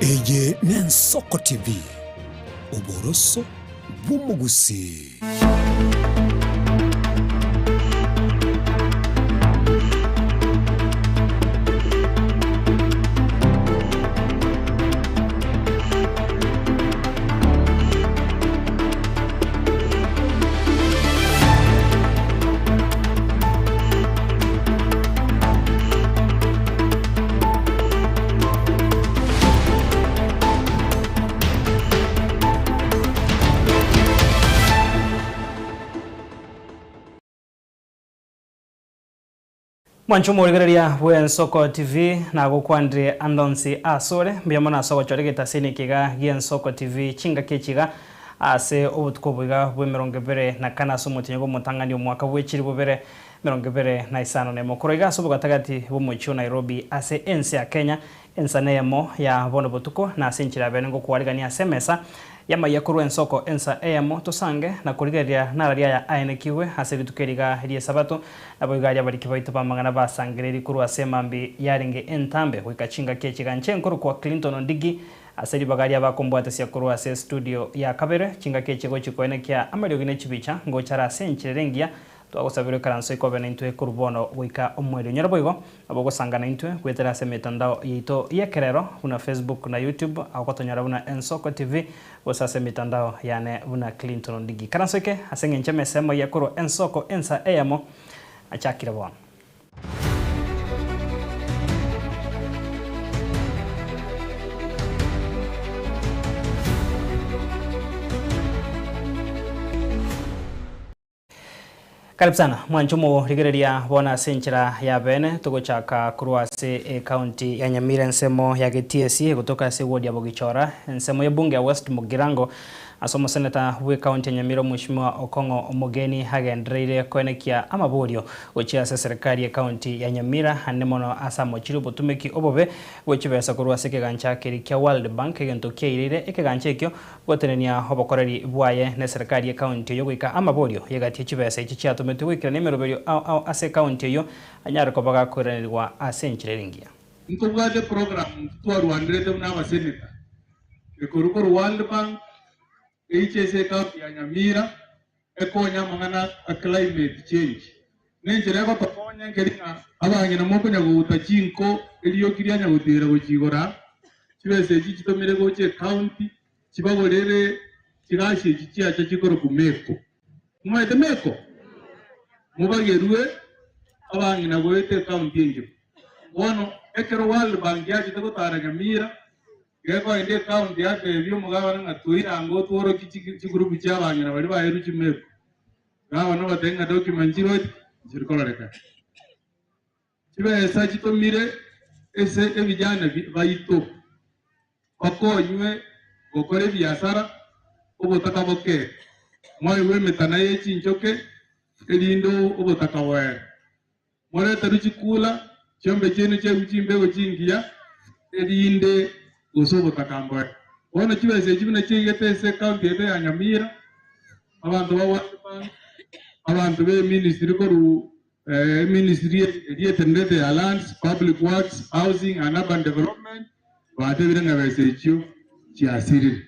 Eye n'Ensoko TV, oboroso bw'omogusii. Mwanche omorigereria bw'Ensoko TV, nagokwanire ande onsi asore, mbuya mono ase ogochora egetaseni eke iga gi'Ensoko TV chingaki echi iga ase obotuko obo iga bw'emerongo ebere na kane ase omotienyi bw'omotang'ani omwaka bw'echilifu bibere 21 Korwa iga ase obogatagati bw'omochie o Nairobi ase ense ya Kenya, ensa neyemo ya bono botuko, na ase enchera ya bene ngokwarigania ase emesa y'amayia korwa ensoko ensa eyemo, tosange na korigereria nararia aya aenekigwe ase rituko eri iga ri'Esabato. Naboigo aria abariki baito b'amang'ana basangereiri korwa ase emambi yarenge entambe goika chingaki echi iga inche nkorokwa Clinton Ondigi, ase ribaga aria bakombwatesia korwa ase estudio ya kabere, chingaki echi gochia koenekia amariogi ne chibicha ngocha are ase enchera ere engiya Twagosabire oikaranse oikobe naintwe korwa bono goika omoerio. Nyora boigo nabo ogosanga naintwe goetera ase emetandao yaito y'ekerero buna Facebook na YouTube, agokotonyora buna Ensoko TV, gose ase emetandao yane buna Clinton Ondigi. Ikaranse oike ase eng'encho emesemo ya korwa Ensoko ensa eyemo achakire bono. Karibu sana mwanche omorigereria bono ase enchera ya bene togochaka korwa ase ecounty ya Nyamira ensemo ya Getiesi egotoka ase eward ya Bogichora ensemo y'ebunge ya West Mugirango ase omoseneta bw'ecounty ya Nyamira omweshimiwa Okong'o Omogeni agendereire koenekia amaborio gochia ase eserekari y'ecounty ya Nyamira ande mono ase amochire obotumeki obobe bwe chibesa korwa ase ekegancha keria kia World Bank egento kiaireire ekegancha ekio Gotenenia obokoreri bwaye neserikari y'ekaunti eyio goika amaborio y'egati ye chibesa echi chiatometwe goikerania emeroberio ao ao ase ekaunti eyio anyare koba gakoiranerigwa ase enchera ere engiya. Ntobwate program intwe twarwanerete buna abaseneta, ekorwa korwa World Bank, eiche ase ecounty ya Nyamira, ekonye amang'ana a climate change. Nenchera egotokonya nkeri ng'a abang'ina mokonya gouta chinko erioki rianya gotiira gochia igoro aa, chibesa echi chitomire gocha ecounty chibagorere chigasi echi chiacha chikorokwa meko. Momaete meko? Mobagerwe abang'ina goeta ecounty engima. Bono ekero World Bank yachete gotara Nyamira, Gekoenda ecounty yatebia omogabana ng'a toirange otworokie chigroup chia abang'ina baria baerwe chimeko. Gavana obatebia ng'a document nchiroche nchiri kororekana. Chibesa chitomire ase ebijana baito bakonywe gokora ebiasara obotaka boke. Mwaigwa emetana ye chinchoke erinde obotaka boere. Moreterwe chikula, chiombe chiaino chiaigwe chimbego chingiya, erinde gose obotaka mboe. Bono chibesa echi buna chiaigete ase ecounty yaito ya Nyamira, abanto ba World Bank, abanto be ministry korwa eministry eria etenerete ya Lands, Public Works, Housing and Urban Development, batebire ng'a besa echio chiasirire,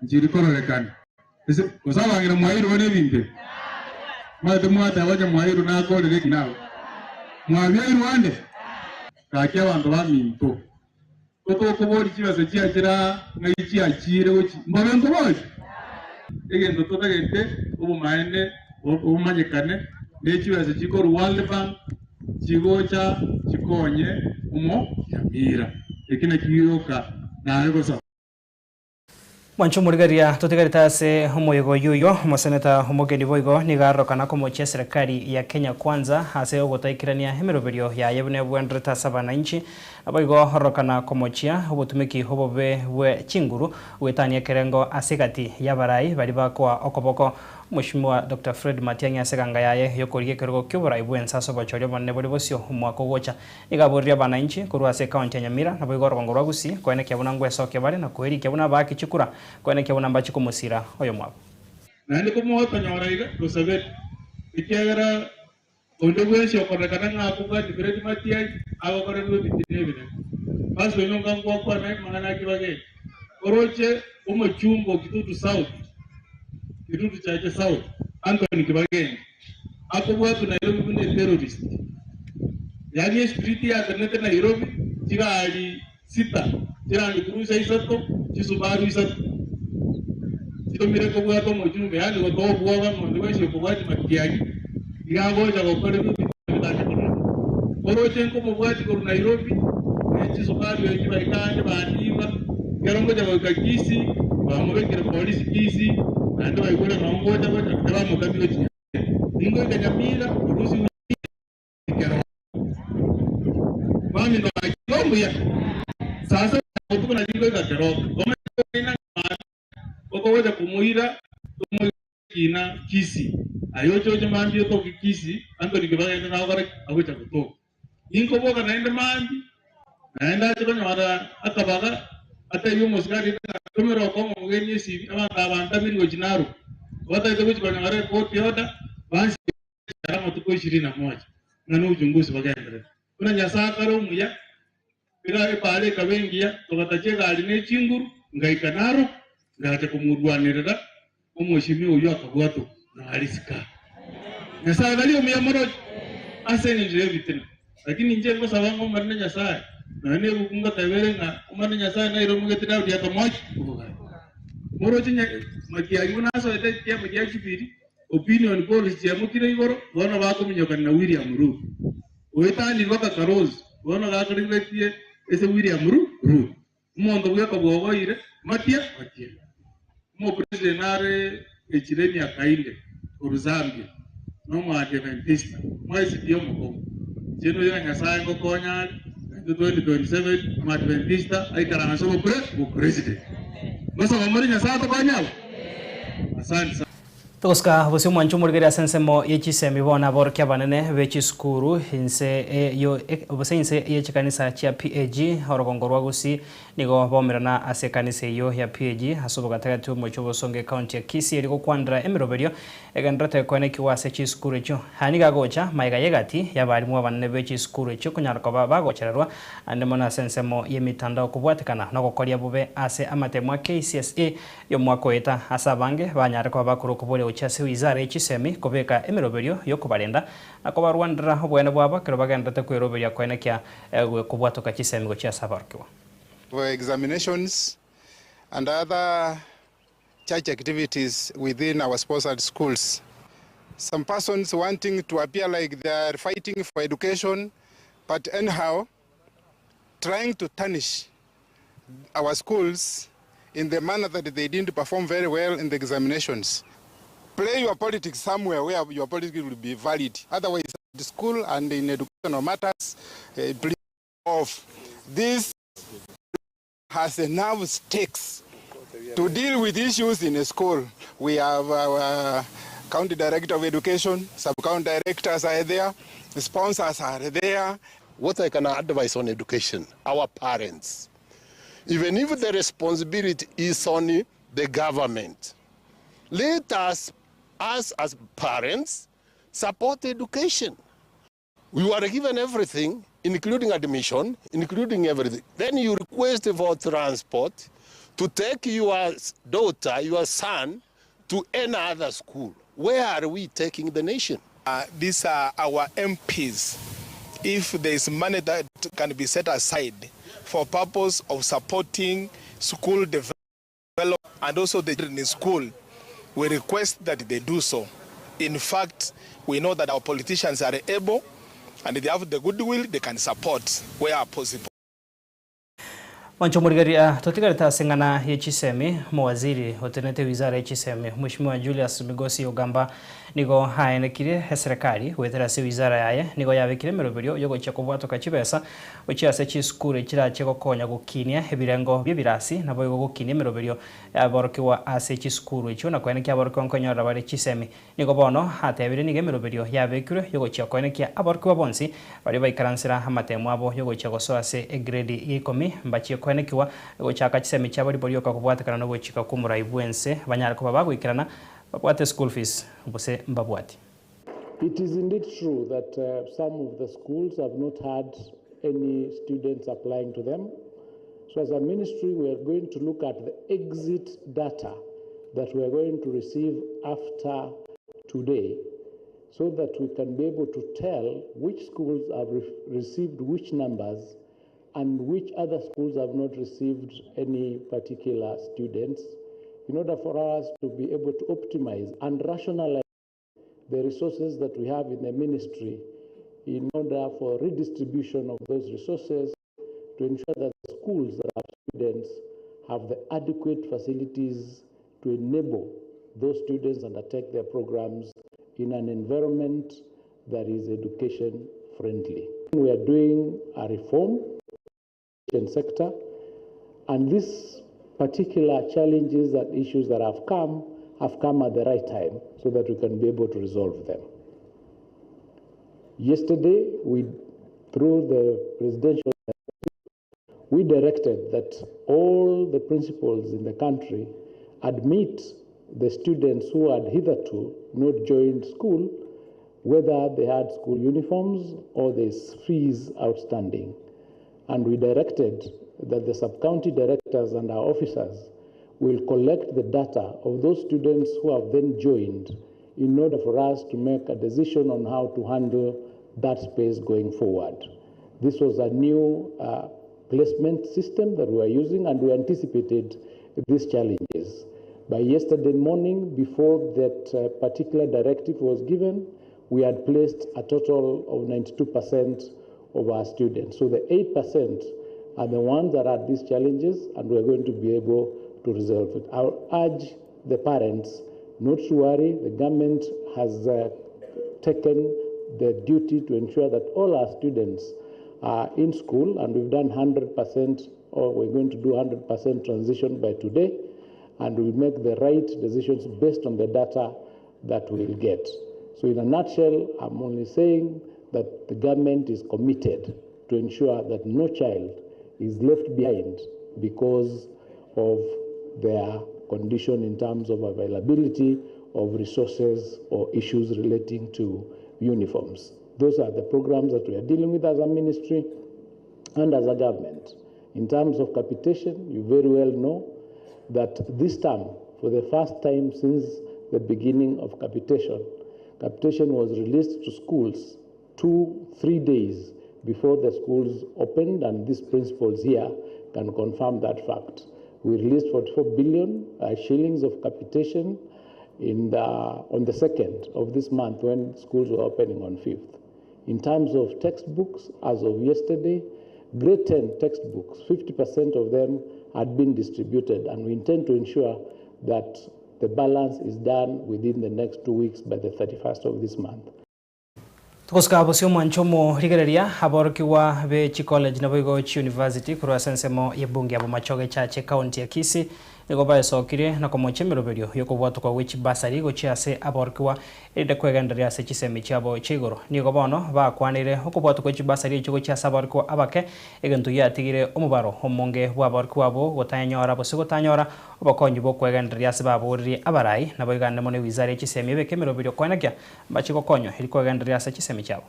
nchiri kororekana. Ase gose abang'ina mwairwe nebinto ebi? Omanyete mwateba onye mwairwe nakorire eki nabo. Mwabiairwe ande? Gaki abanto baminto, totokoboria chibesa chiachire aa ng'ai chiachire gochi mbobe nkoboria? Egento totagete obomaene bomanyekane ne chibesa chikorwa World Bank chigocha chikonye omo Nyamira. Eki nakio gioka naye gosaba. Mwanche omorigereria totigarete ase omoyega oyio oyio, omoseneta omogeni boigo nigo arorokana komochia eserekari ya Kenya Kwanza ase ogotaikerania emeroberio yaye buna ebwenderete ase abanainchi, naboigo ororokana komochia obotumeki obobe bwe chinguru goetania ekerengo ase egati y'abarai baria bakoa okoboko Mweshimiwa Doctor Fred Matiang'i ase eganga yaye yokorigia ekerogo ki'oborai bw'ense ase obochori obonene bore bosio omwaka ogocha. Nigo aboririe abanainchi korwa ase ekaunti ya Nyamira naboigo orogongo rwa Gusii koenekia buna ngwesokia bare na koerikia buna abaaki chikura koenekia buna mbache komosira oyomwabo. Naende komotonyora iga, tosabere, ekiagera onde bwensi okorekana ng'a akobwatia Fred Matiang'i agokorerwa ebitina ebinene. Pastor Onyonka ngwakwana amang'ana ake bageni. Oroche omochumba o Kitutu South, Kitutu Chache South, Anthony Kibagendi, akobwatwa Nairobi buna eterrorist. Yaani estreet yatenenete Nairobi, chigari sita, chiland cruiser isato, chisubaru isato chitomire kobwata omochumbe, yaani gotoa obwoba ng'a onde bwensi okobwatia matiang'i iga agocha gokora ebinto bitache korora. Oroche nkomobwatia korwa Nairobi, ne chisukari echi baika aande bandiba, ekero ngocha goika Kisii, bamobekire polisi Kisii, naende baigure noo ngocha gocha, tibamotamia gochia Nyamira. Ningoika Nyamira, orusia ekero baminto bakire mbuya, sasa botuko naki ngoika keroka, omanyete oina ng'a okogocha komoira tomoire kina Kisii, aye oche oche mambia otoke Kisii, Anthony kebagende nagokora ki? Agocha gotoka. Ninkoboka naende mambia, naende ache konyora akabaga, atebie omosigari ng'a tomera okong'u omogeni esibi, abanto aba ntamiri gochia Narok, batagete gochia konyora ekoti order, bansi. Ekero amatuko ishirini na moja ng'a nobochungusi bogenderere. Buna Nyasae akare omuya, iga epaara ekaba engiya, togatacha egari ne chinguru, ngaika Narok, ngacha komorwanerera omoshimi oyio akabwatwa na arisika. Nyasae tari omuya moroche ase engencho y'ebitina. Lakini inche ngosaba ng'a Omonene Nyasae, nonya nebuku ngoteba ere ng'a Omonene Nyasae naire omogeti Daudi akamoa ki? Obogani. Moroche matiang'i buna asoete ekiama gia Jubilee, Opinion polls chiamokire igoro, bono bakominyokana na William Ruto. Oetanirwe akakarosi, bono gakorigeretie ase William Ruto. Omonto bweka bwogoire, matia, matia. Omopresident nare echire emiaka inde korwa Zambia, nomoadventista, mwaisikia omokongu. Inche noyo na Nyasaye ngokonya are, naintwe 2027 omoadventista aikaranse obopre, obopresident. Ngosaba more Nyasaye atokonye abwo? Asante sana. Togosika bosio omwancho omorigeri ase ensemo ye chisemi bono aborokia abanene be chisukuru inse yo gose inse ye chikanisa chia PAG orogongo rwa Gusii nigo baumerana ase ekanisa eyio ya PAG ase obogatagati bw'omochie obosongo ecounty ya Kisii eri gokwanera emeroberio egendererete koenekigwa ase chisukuru echio. Aya nigo agocha magega y'egati y'abarimu abanene be chisukuru echio konyara koba bagochererwa ande mono ase ensemo y'emitandao kobwatekana nogokoria bobe ase amatemo a KCSE Y'omwaka oeta, ase abange banyare koba bakore okoboria gochia ase wizara ye chisemi kobeka emeroberio y'okobarenda na kobarwanderera oboene bwabo ekero bagendererete kweroberia koenekia kobwatoka chisemi gochia ase abarokigwa. For examinations and other church activities within our sponsored schools. Some persons wanting to appear like they are fighting for education but anyhow trying to tarnish our schools in the manner that they didn't perform very well in the examinations. Play your politics somewhere where your politics will be valid. Otherwise, the school and in educational matters, uh, please off. This has enough stakes to deal with issues in a school. We have our county director of education, sub-county directors are there, the sponsors are there. What I can advise on education, our parents, even if the responsibility is on the government, let us, us as parents, support education. We were given everything, including admission, including everything. Then you request for transport to take your daughter, your son, to any other school. Where are we taking the nation? These are our MPs. If there is money that can be set aside for purpose of supporting school development and also the children in school, we request that they do so. In fact, we know that our politicians are able and they have the goodwill, they can support where possible. Mwanche omorigereria totigarete ase eng'ana ye chisemi, omowaziri otenenete wizara ye chisemi Mweshimiwa Julius Migosi Ogamba nigo aenekirie eserekari goetera ase wizara yaye nigo yabekire emeroberio yogochia kobwatoka chibesa gochia ase chisukuru echirache gokonya gokinia ebirengo biebirasi naboigo gokinia emeroberio yaborokigwa ase chisukuru echio na koenekia aborokigwa nkonyorera bare chisemi Nigo bono atebire nigo emeroberio yabekirwe y'ogochia koenekia aborokigwa bonsi baria baikaransera amatemo abo y'ogochia gosoa ase egredi ya ikomi mbachie koenekigwa gochaka chisemi chiabo riborioka kobwatekana nogochika kw'omorai bw'ense banyare koba bagoikerana babwate school fees gose mbabwati. It is indeed true that some of the schools have not had any students applying to them. So as a ministry, we are going to look at the exit data that we are going to receive after today so that we can be able to tell which schools have re received which numbers and which other schools have not received any particular students in order for us to be able to optimize and rationalize the resources that we have in the ministry in order for redistribution of those resources to ensure that the schools that have students have the adequate facilities to enable those students undertake their programs in an environment that is education friendly. We are doing a reform in sector, and these particular challenges and issues that have come have come at the right time so that we can be able to resolve them. Yesterday, we, through the presidential, we directed that all the principals in the country admit the students who had hitherto not joined school, whether they had school uniforms or there's fees outstanding. And we directed that the sub-county directors and our officers will collect the data of those students who have then joined in order for us to make a decision on how to handle that space going forward. This was a new placement system that we are using, and we anticipated these challenges. By yesterday morning, before that particular directive was given, we had placed a total of 92% of our students. So the 8% are the ones that had these challenges, and we are going to be able to resolve it. I'll urge the parents not to worry. The government has taken the duty to ensure that all our students are in school, and we've done 100%, or we're going to do 100% transition by today, and we'll make the right decisions based on the data that we'll get. So in a nutshell, I'm only saying that the government is committed to ensure that no child is left behind because of their condition in terms of availability of resources or issues relating to uniforms. Those are the programs that we are dealing with as a ministry and as a government. In terms of capitation, you very well know that this term, for the first time since the beginning of capitation, capitation was released to schools 2-3 days before the schools opened, and these principals here can confirm that fact. We released 44 billion shillings of capitation on the 2nd of this month when schools were opening on 5th. In terms of textbooks, as of yesterday, grade 10 textbooks, 50% of them had been distributed, and we intend to ensure that the balance is done within the next 2 weeks by the 31st of this month. Togosika bosio omwancho omorigereria aborokigwa be chicollege naboigo chiuniversity korwa ase ensemo y'ebunge ya Bomachoge Chache county ya Kisii nigo baesokirie na komocha emeroberio yokobwatokwa gwe chibasari gochia ase aborokigwa erinde kwegendereria ase chisemi chiabo chia igoro. Nigo bono bakwanire okobwatokwa gwe chibasari echio gochia ase aborokigwa abake egento giatigire omobaro omonge bwa aborokigwa abo gotanyora gose gotanyora obokonyi bokwegendereria ase baboririe abarai naboigane mono ewizara ya chisemi ebeke emeroberio koenekia mbachi gokonywa eri kwegendereria ase chisemi chiabo.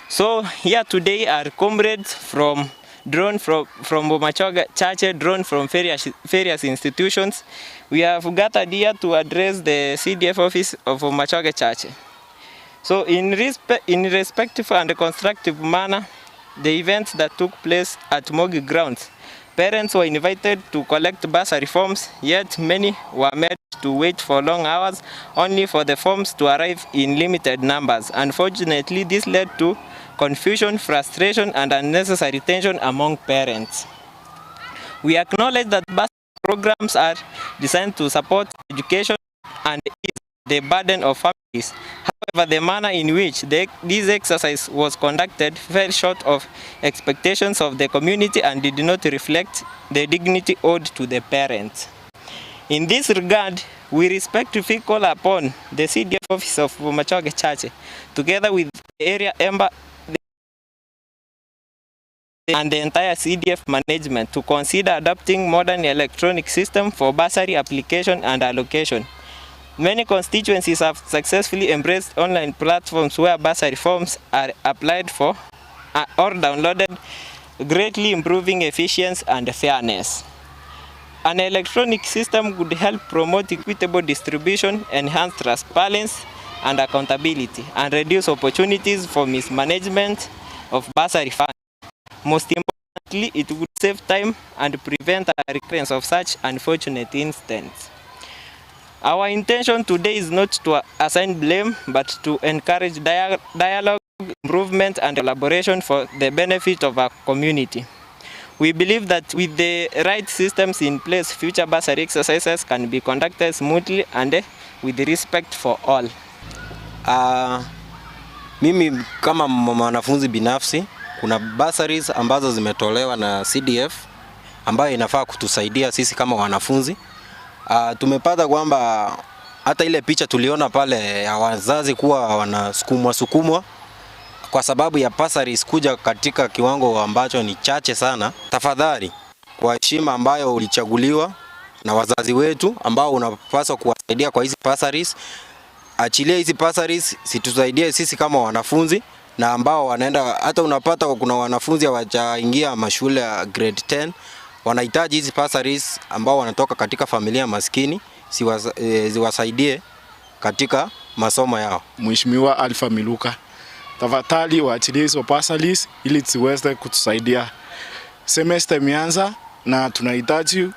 So here today are comrades from drawn from Bomachoge Chache, drawn from various institutions. We have gathered here to address the CDF office of Bomachoge Chache. So in respectful and constructive manner, the events that took place at Mogi grounds, parents were invited to collect bursary forms, yet many were made to wait for long hours only for the forms to arrive in limited numbers. Unfortunately, this led to confusion, frustration, and unnecessary tension among parents. We acknowledge that bursary programs are designed to support education and ease the burden of families. However, the manner in which this exercise was conducted fell short of expectations of the community and did not reflect the dignity owed to the parents. In this regard, we respectfully call upon the CDF office of Bomachoge Chache, together with the area ember and the entire CDF management, to consider adopting modern electronic system for bursary application and allocation. Many constituencies have successfully embraced online platforms where bursary forms are applied for or downloaded greatly improving efficiency and fairness. An electronic system could help promote equitable distribution, enhance transparency and accountability, and reduce opportunities for mismanagement of bursary funds. Most importantly, it would save time and prevent a recurrence of such unfortunate incidents. Our intention today is not to assign blame, but to encourage dialogue, improvement and collaboration for the benefit of our community. We believe that with the right systems in place, future bursary exercises can be conducted smoothly and with respect for all. Mimi kama mwanafunzi binafsi, kuna bursaries ambazo zimetolewa na CDF ambayo inafaa kutusaidia sisi kama wanafunzi. Tumepata kwamba hata ile picha tuliona pale ya wazazi kuwa wanasukumwa sukumwa kwa sababu ya bursaries kuja katika kiwango ambacho ni chache sana. Tafadhali, kwa heshima ambayo ulichaguliwa na wazazi wetu ambao unapaswa kuwasaidia kwa hizi bursaries, achilia hizi bursaries zitusaidie sisi kama wanafunzi na ambao wanaenda, hata unapata kuna wanafunzi hawajaingia mashule ya grade 10 wanahitaji hizi bursaries ambao wanatoka katika familia maskini ziwasaidie katika masomo yao. Mheshimiwa Alpha Miluka, tafadhali waachilie hizo bursaries ili ziweze kutusaidia. Semester imeanza na tunahitaji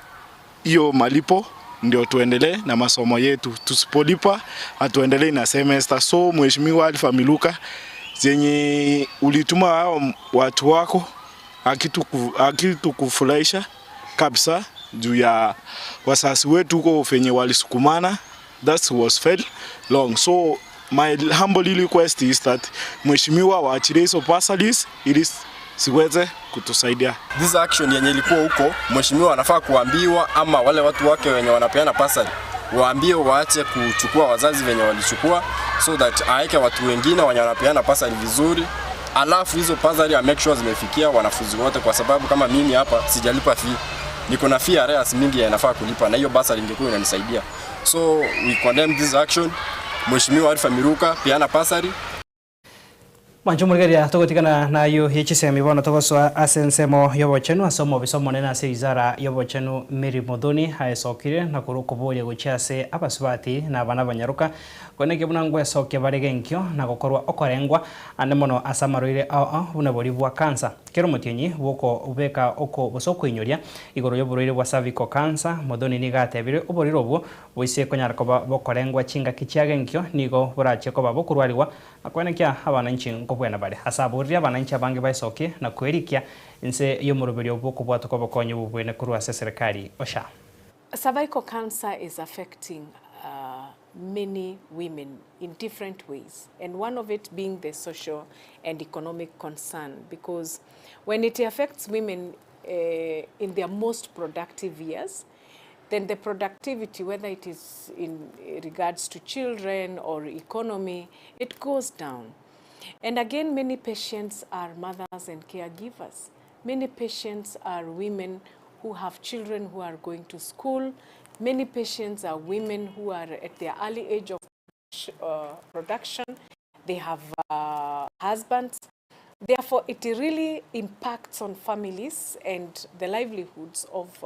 hiyo malipo ndio tuendelee na masomo yetu. Tusipolipa hatuendelee na semester. So Mheshimiwa Alpha Miluka, zenye ulituma hao watu wako hakitukufurahisha kabisa juu ya wazazi wetu huko venye walisukumana, that was very long. So my humble request is that Mheshimiwa waachilie hizo bursaries ili siweze kutusaidia. This action yenye ilikuwa huko, mheshimiwa anafaa kuambiwa, ama wale watu wake wenye wanapeana bursary waambie waache kuchukua wazazi venye walichukua, so that aeke watu wengine wenye wanapeana bursary vizuri, alafu hizo bursary a make sure zimefikia wanafunzi wote, kwa sababu kama mimi hapa sijalipa fee, niko na fee arrears mingi yanafaa kulipa, na hiyo bursary ingekuwa inanisaidia. So we condemn this action. Mheshimiwa Alpha Miruka, peana bursary. Mwancho murigeria tugutigana nayo yechisemi bono togoswa ase ensemo yobochenu ase omobisa omonene ase wizara yobochenu Mary Muthoni aesokire na korwa okoboria gochia ase abasubati na abana abanyaruka kweneki buna ngwesokia bare genkio na gokorwa okorengwa ande mono ase amarwaire ao ao buna bori bwa cancer kero omotienyi bwoko obeka oko gose okoinyoria igoro yoborwaire bwa cervical cancer Muthoni nigo atebire oborwaire obwo boise konyara koba bokorengwa chingaki chia genkio nigo borachie koba bokorwariwa na kwenekia abananchi nkobwena bare ase aborire abananchi abange baesokie na kwerikia nse yomoroberio bokobwata kwa bokonyi bobwene korwa ase serikali osha. Cervical cancer is affecting many women in different ways, and one of it being the social and economic concern, because when it affects women in their most productive years, then the productivity, whether it is in regards to children or economy, it goes down. And again, many patients are mothers and caregivers. Many patients are women who have children who are going to school. Many patients are women who are at their early age of production. They have husbands. Therefore, it really impacts on families and the livelihoods of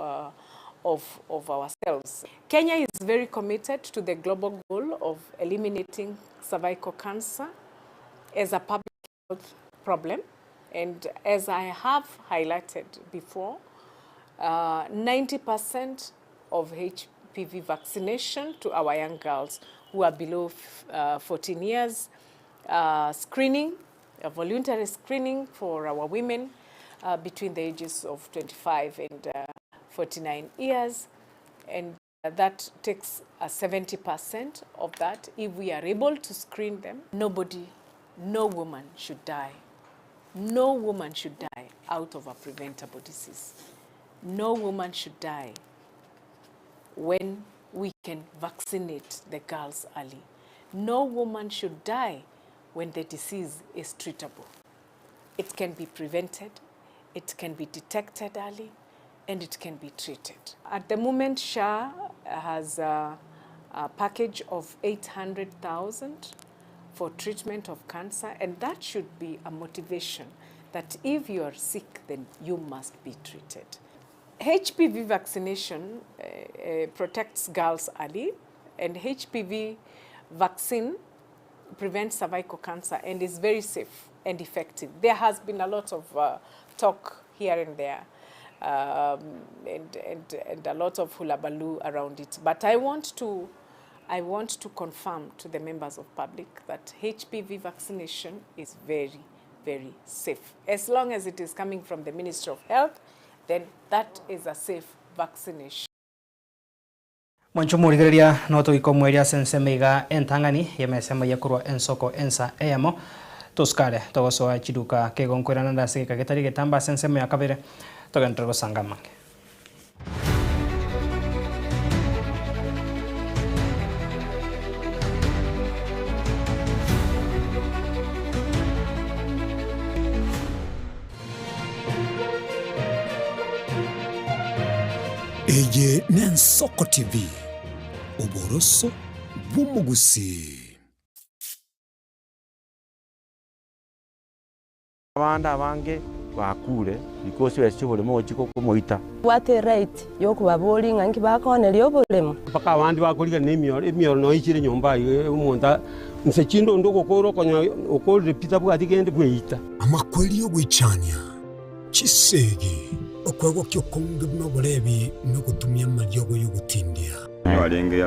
ourselves. Kenya is very committed to the global goal of eliminating cervical cancer as a public health problem. And as I have highlighted before, 90% of HPV vaccination to our young girls who are below 14 years, screening, a voluntary screening for our women between the ages of 25 and 49 years, and that takes a 70% of that. If we are able to screen them, nobody, no woman should die. No woman should die out of a preventable disease. No woman should die when we can vaccinate the girls early. No woman should die when the disease is treatable. It can be prevented, it can be detected early, and it can be treated. At the moment, SHA has a package of 800,000 for treatment of cancer, and that should be a motivation. that if you are sick then you must be treated. HPV vaccination protects girls early and HPV vaccine prevents cervical cancer and is very safe and effective. There has been a lot of uh, talk here and there um, and, and, and a lot of hullabaloo around it. But I want to I want to confirm to the members of public that HPV vaccination is very, very safe. As long as it is coming from the Ministry of Health, then that is a safe vaccination. Mwanche omorigereria notoika omweria ase ensemo iga entang'ani y'emesemo eye korwa ensoko ensa eyemo, tosukare togosoa chiduka kegonkoirana naende ase egeka getari getambe ase ensemo ya kabere togenderere gosanga amange. Eye n'Ensoko TV, oboroso bw'omogusii. Abande abange bakure because chibesa chi'oboremo ogochia komoita. Bwate eright yokobaboria ng'a inki bakooneria oboremo. Mpaka abande bakorigana nemioro, emioro noyo ichire nyomba aywo omonto a inse chinde onde ogokora okonya okorire pi tabwati kende bweita. Amakweri y'ogoichania, chisegi, okwegokia okonge buna oborebi na ogotumia amariogo y'ogotindia. Nigo arenge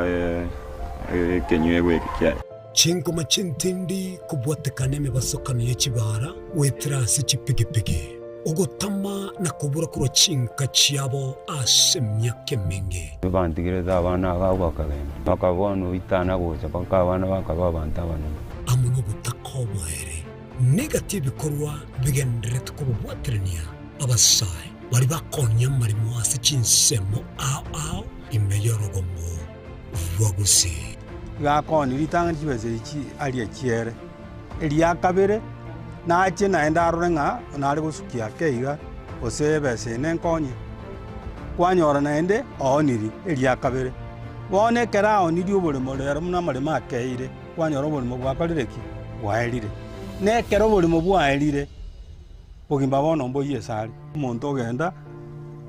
ekenyuegwa eke kiaye. Chingoma ch'entindi kobwatekana emebasokano ye chibara goetera ase chipigipigi, ogotama na kobura korwa chinka chiabo ase emiaka emenge. Bantigerete abana aba abwo bakagenda, mpaka bono oitana gocha mpaka abana bakaba abanto abanene. Amo nobotaka oboere, negati ebikorwa bigendererete kobabwaterania abasae baria bakonya amaremo ase chinsemo ao ao ime y'orogongo rwa Gusii. Gakoni ritang'ani chibesa echi aria chiere, eria kabere nache naende arore ng'a nare gosukia ake iga, gose ebesa eye nenkonye. Kwanyora naende ooniri eria kabere. Bono ekero aonirie oboremo rero buna amaremo akeire, kwanyora oboremo bwakorire ki? Bwaerire. Na ekero oboremo bwaerire, bogima bono mboyie asare. Omonto ogenda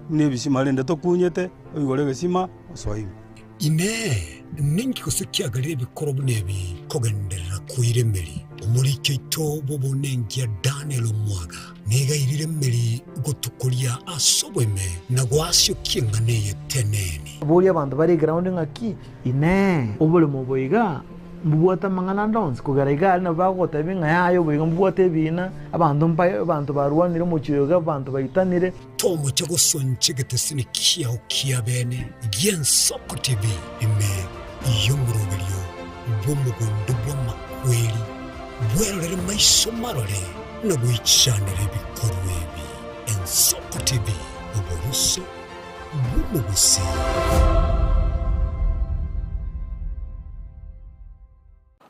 buna ebisima rende tokunyete, oigore egesima osoe ime. Inee! Ninki gose kiagerire ebikorwa buna ebi kogenderera koira emeri? Omoriki oito bw'obonenkia Daniel Omwaga nigo airire emeri gotukoria ase oboime na goasiokia eng'ana eye teneni. Boria abanto bare eground ng'aki, Inee! Oboremo obo iga mbobwate amang'ana ande onsi? Kogera iga aria nabo bagogotebia ng'a yaya obo iga mbobwate ebiina, abanto mbaye abanto barwanire omochie oyo iga, abanto baitanire. Tomocha gosoncha egetesini kiao kia bene gi'Ensoko TV ime y'omoroberio bw'omogondo bw'amakweri, bwerorere maiso marore na goichanera ebikorwa ebi. Ensoko TV, oboroso bw'omogusii.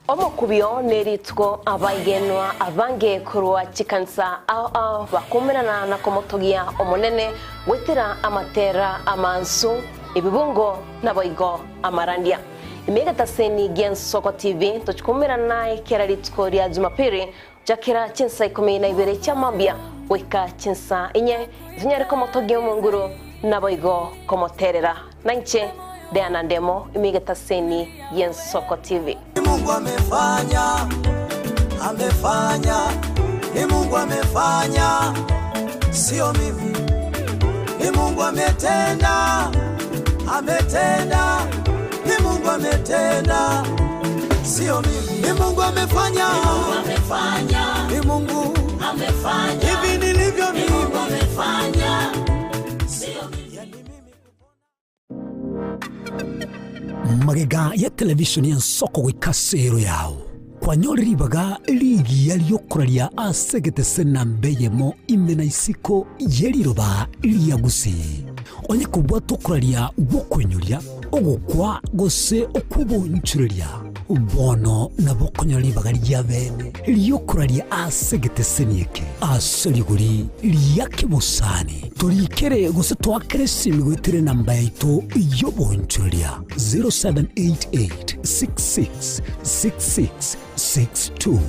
Omokubio nerituko abaigenwa abange korwa chikanisa ao ao bakomerana na komotogia Omonene goetera amatera amansu, ebibungo naboigo amarandia. Ime egetaseni gi'Ensoko TV tochikomerana naye kera rituko ria Jumapili gochakera chinsa ikomi na ibere chia mambia goika chinsa inye, tonyare komotogia Omonguru naboigo komoterera. Nainche Diana Ndemo, ime egetaseni gi'Ensoko TV. Ni Mungu amefanya, amefanya, ni Mungu amefanya, sio mimi. Ni Mungu ametenda, ametenda, ni Mungu ametenda, sio mimi. Ni Mungu amefanya, ni Mungu amefanya, ni Mungu amefanya, hivi nilivyo mimi, Mungu amefanya, sio mimi. Magega ya televishoni y'ensoko goika ase ero yao, kwanyorire ribaga rigiya ri'okoraria ase egetese namba eyemo ime na isiko ye riroba ria Gusii. Onye kobwata okoraria gw'okoinyoria, ogokwa gose okw'oboonchoreria, Bono nabo okonyora ribaga ria bene ri'okoraria ase egeteseni eke ase rigori ria kebosani. Torikere gose toakere esimi goetera enamba yaito y'oboonchoreria 0788 66 66 62.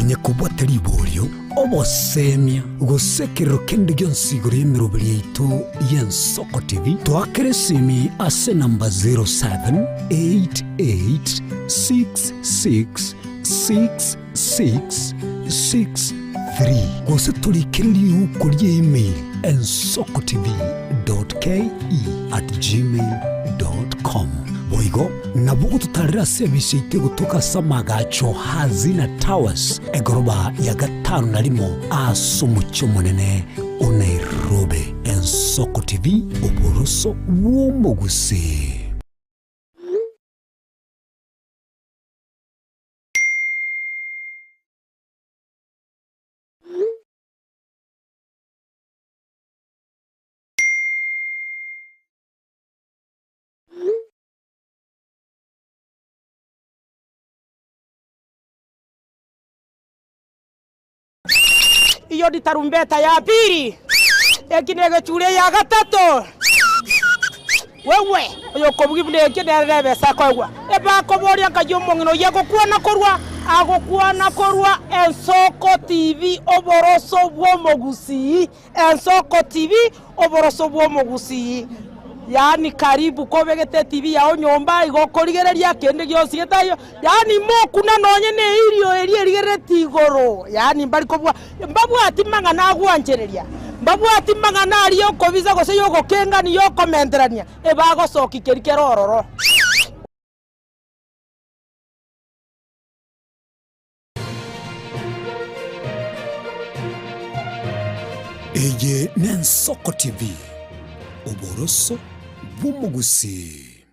Onye kobwate riborio, obosemia, gose ekerero kende gionsi igoro y'emeroberi yaito y'Ensoko TV, toakere esimi ase enamba 0788666663 gose torikere riuko rie email ensokotv.ke@gmail.com. Boigo nabo ogototarera ase ebisi yaito egotoka ase amagacho Hazina Towers, egoroba ya gatano na rimo ase omochie omonene o Nairobi. Ensoko TV, oboroso bw'omogusii. Iyo ni tarumbeta ya pili, eki negechure eya gatato. Wewe oyokobugia buna eki nere nebesa akoegwa. Ebakoboria nkai omong'ina oyio agokwana korwa agokwana korwa Ensoko TV oboroso bw'omogusii Ensoko TV oboroso bw'omogusii yaani karibu kobegete etibi yao nyomba igo okorigereria kende gionsi getaiyo yaani mokuna nonye na eirio eria erigerereti igoro yaani mbari kobua mbabwati mang'ana agwanchereria mbabwati mang'ana aria okobisa gose ya ogokengania ya okomenterania ebagosokia keria kere ororo. Eye n'Ensoko TV, oboroso bw'omogusii.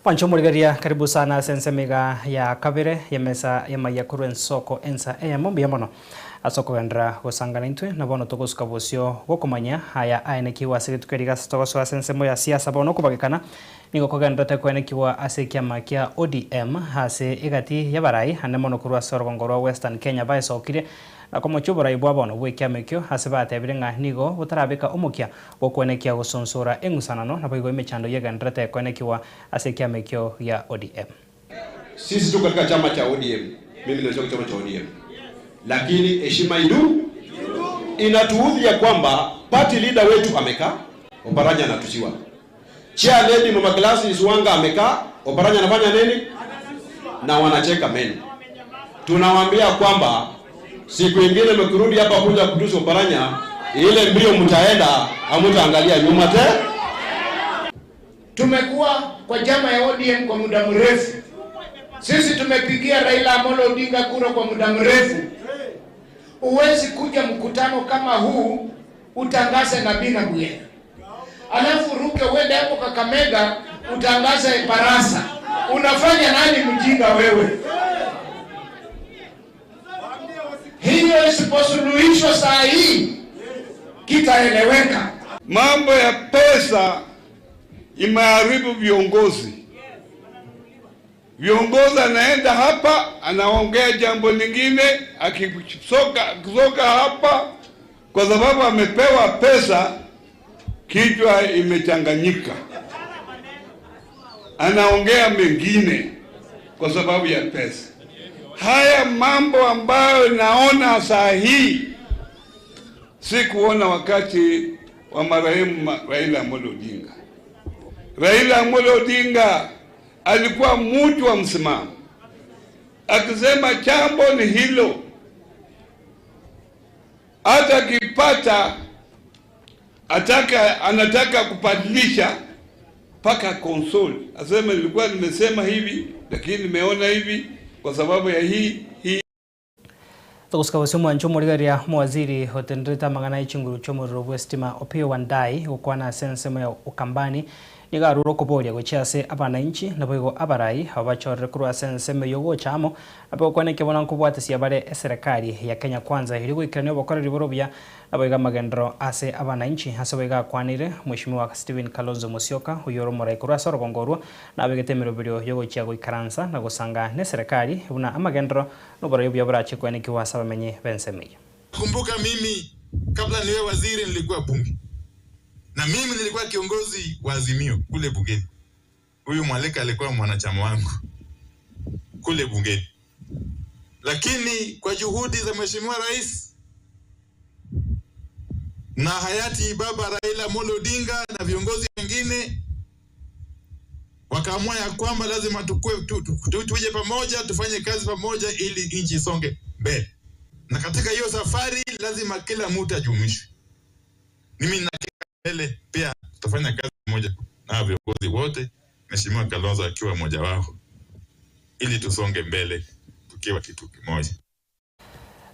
Mwanche omorigereria karibu sana ase ensemo iga ya kabere y'emesa y'amaiya korwa ensoko ensa eyemo mbuya mono ase okogenderera gosangana intwe na bono togosuka bosio gokomanya aya aenekigwe ase rituko eri gase togosoa ase ensemo ya siasa bono okobagekana nigo kogendererete koenekigwa ase ekiama kia ODM ase egati y'abarai ande mono korwa ase orogongo rwa Western Kenya baesokire na komochia oborai bwa bono bw'ekiama ekio ase batebire ng'a nigo botarabeka omokia Gokwenekia gosonsora eng'usanano, naboigo emechando yegendererete ekoenekigwa ase ekiama ekio gia ODM. Sisi tuko katika chama cha ODM, mimi ni chama cha ODM, lakini heshima idu inatuudhi ya kwamba party leader wetu amekaa, Oparanya anatusiwa. Chair lady Mama Gladys Wanga amekaa, Oparanya anafanya nini? Na wanacheka meno. Tunawaambia kwamba siku ingine mkirudi hapa kuja kutusi Oparanya, ile mbio mtaenda, hamtaangalia nyuma te. Tumekuwa kwa chama ya ODM kwa muda mrefu. Sisi tumepigia Raila Amolo Odinga kura kwa muda mrefu. Huwezi kuja mkutano kama huu utangaze Nabina Buyena, alafu uruke uende hapo Kakamega utangaze Barasa. Unafanya nani mjinga wewe? Hiyo isiposuluhishwa saa hii kitaeleweka. Mambo ya pesa imeharibu viongozi. Viongozi anaenda hapa anaongea jambo lingine, akitoka hapa kwa sababu amepewa pesa, kichwa imechanganyika, anaongea mengine kwa sababu ya pesa. Haya mambo ambayo naona saa hii sikuona wakati wa marehemu Raila Amolo Odinga. Raila Amolo Odinga alikuwa mtu wa msimamo, akisema jambo ni hilo, hata akipata ataka anataka kubadilisha mpaka console, aseme nilikuwa nimesema hivi lakini nimeona hivi kwa sababu ya hii hii. Togosika gose omwancho omorigereria omowaziri otenderete amang'ana ye chinguru chi'omorero bw'esitima Opiyo Wandayi gokwana ase ensemo ya Ukambani nigo arure okoboria gochia ase abananchi naboigo abarai abo bachorire korwa ase ensemo eyio gocha amo abe gokwana ekebono nkobwatesia bare eserekari ya Kenya Kwanza erio goikerania obokoreri bore obuya Naboigo amagenderero ase abananchi ase boigo akwanire Mweshimiwa Stephen Kalonzo Musyoka, oyio ore omorai korwa ase orogongo orwo, nabegete emeroberio y'ogochia goikaransa na gosanga neserekari buna amagenderero na oborai obuya borachie koenekigwa ase abamenyi b'ensemo eyio. Kumbuka mimi kabla niwe waziri nilikuwa bunge, na mimi nilikuwa kiongozi wa Azimio kule bungeni. Huyu Mwalika alikuwa mwanachama wangu kule bungeni, lakini kwa juhudi za Mheshimiwa Rais na hayati Baba Raila Amolo Odinga na viongozi wengine wakaamua ya kwamba lazima tukue, tu, tu, tu, tuje pamoja tufanye kazi pamoja ili nchi isonge mbele, na katika hiyo safari lazima kila mtu ajumuishwe. Mimi na mbele pia tutafanya kazi pamoja na viongozi wote, Mheshimiwa Kalonzo akiwa mmoja wao, ili tusonge mbele tukiwa kitu kimoja.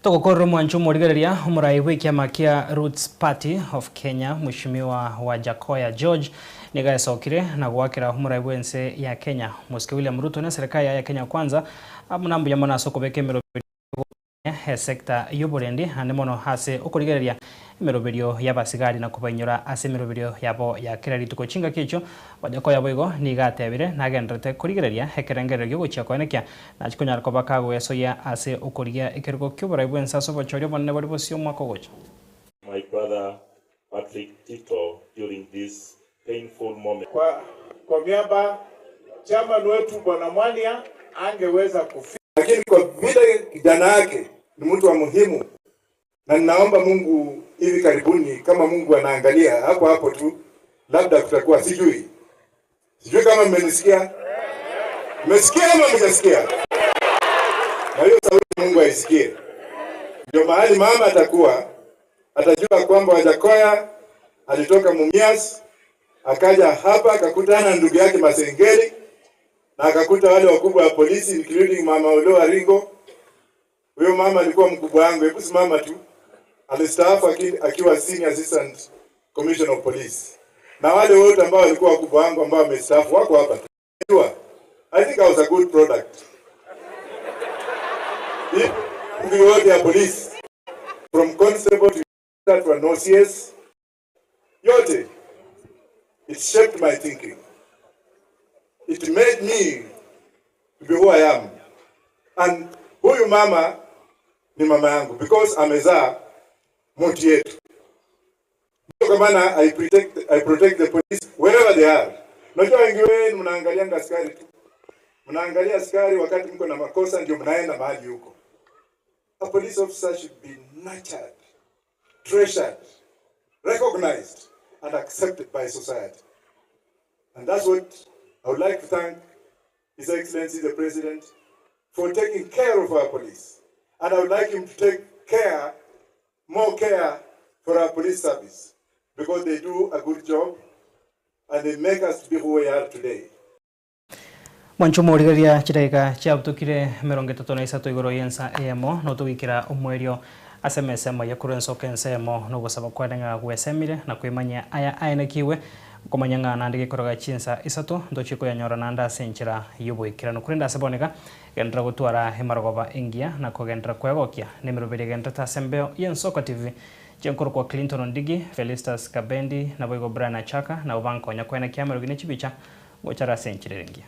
Togokorera omwancho omorigereria omorai bwa ekiama kia Roots Party of Kenya Mheshimiwa Wajackoyah George nigo aesokire na goakera omorai bwa ense ya Kenya Mosike William Ruto na eserekari yaye ya Kenya Kwanza amo na mbuya mono ase okobeka emeroberio esecta ya oborendi ande mono ase okorigereria emeroberio ya abasigari na kobainyora ase emeroberio yabo ya kera rituko. Chingaki echio Wajackoyah boigo nigo atebire nagenderete korigereria ekerengerero giogochia koenekia nachi konyara koba kagoesoyia ase okorigia ekerogo kia oborai bwa ense ase obochori obonene bori bosio omwaka ogocha. My brother Patrick Tito during this painful moment. Kwa miaba chairman wetu Bwana Mwania angeweza kufika, lakini kwa vile kijana yake ni mtu wa muhimu, na ninaomba Mungu hivi karibuni, kama Mungu anaangalia hapo hapo tu, labda kutakuwa, sijui kama mmenisikia, mmesikia ama mmejasikia, na hiyo sauti Mungu aisikie. Ndio mahali mama atakuwa atajua kwamba Wajackoyah alitoka Mumias akaja hapa akakutana na ndugu yake Masengeli na akakuta wale wakubwa wa polisi including Mama Oloo Aringo. Huyo mama alikuwa mkubwa wangu, hebu simama tu. Alistaafu akiwa senior assistant commissioner of police. Na wale wote ambao walikuwa wakubwa wangu ambao wamestaafu wako hapa. I think I was a good product. Hii yote ya police from constable to to an OCS yote, it shaped my thinking. It made me to be who I am. And huyu mama ni mama yangu because amezaa mtu yetu. Kwa maana I protect the police wherever they are. Unajua wengi wenu mnaangalia askari tu. Mnaangalia askari wakati mko na makosa ndio mnaenda mahali huko. A police officer should be nurtured, treasured, recognized and accepted by society. And that's what I would like to thank His Excellency the President for taking care of our police. And I would like him to take more care for our police service, because they do a good job and they make us to be who we are today. Mwancho morigeria chidagika chiabutukire mirongo etato na isato igoro yensa eyemo notogikira omwerio ase emesemo ya korwa ensoka ensemo nogosaba kware ng'a gwesemire na kwemanya aya aenekiwe okomanya ng'a naende gekoroga chinsa isato ntochie koyanyora naende ase enchera ya oboikeranu. Korende ase boneka gendera gotwara emarogoba engiya na kogendera kwegokia na emeroberi egenderete ase embeo ya Ensoko TV. Chinkoro kwa Clinton Ondigi, Felistus Kabendi na boigo Brian Achaka nabo bankonya koenekia amerogi na chibicha gochara ase enchera ere engiya.